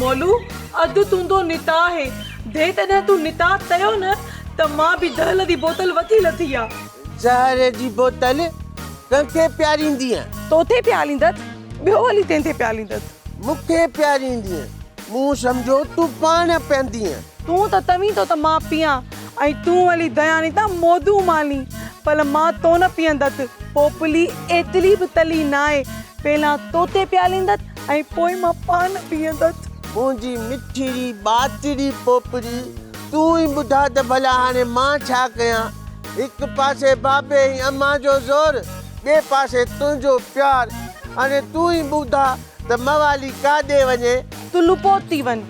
مولو، اڌ تنهنجو نتاء آهي. جيڪڏهن تون نتاء تيو نه ته مان به دهل the بوتل وٿي لٿي آ. زهر جي بوتل ڪنهن کي پياريندينء؟ توٿي پياليندس، ٻيو ولي تنهن تي پياليندس. مون کي پياريندينء؟ مون سمجهيو تون پاڻ پيئندينء. تون ته توين ٿو ته مان پيئان ۽ تون ولي دياني تان مودون مالين، پر مان تو نه پيئندس. پوپلي ايتري به تلي ناهي، پهلان توتي پياليندس ۽ پوء مان پاڻ پيئندس. منهنجي مٺڙي ٻاتڙي پوپلي، تون ئي ٻڌاء ته ڀلا هاڻي مان ڇا ڪيان؟ هڪ پاسي بابي ۽ امان جو زور، ٻئي پاسي تنهنجو پيار. هاڻي تون ئي ٻڌاء ته موالي ڪاڏي وڃي؟ تون لوپوت ٿي وڃ.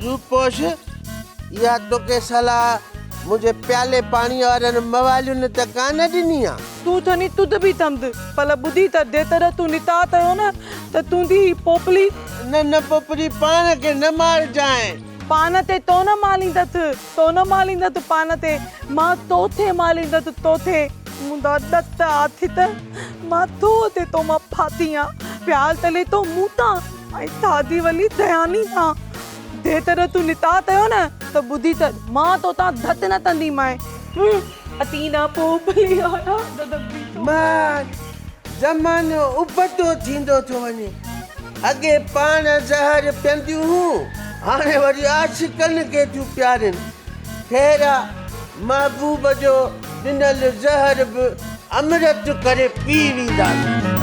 روپوش، اها توکي صلاح منهنجي پيالي پاڻيء وارن موالين ته ڪانه ڏني آ؟ تون ٿني تد به ٿمد، پر ٻڌي ته جيتر تون نتاء تيو نه ته تنهنجي هي پوپلي. نه نه پوپلي، پاڻ کي نه مارجانء. پان تي تو نه ماليندت، تو نه ماليندت پان تي، مان توٿي ماليندت توٿي. موندا ڏت آٿت، مان ٿوهه تي تو مان ڦاٿي آن، پيال تلي تو مون تان ۽ ٿاڌي ولي ڌياني تان. جيتر تون نتاء تيو نه ته ٻڌي ته مان تو تان ڌت نه تنديمانء. هون، اتينا پوپلي آيا ددبي تو. مار، زمانو ابتو ٿيندو ٿو وڃي. اڳي پاڻ زهر پيئنديون هيون، هاڻي وري عاشقن کي ٿيون پيارين. خير آ، محبوب جو ڏنل زهر به امرت ڪري پي وينداسين.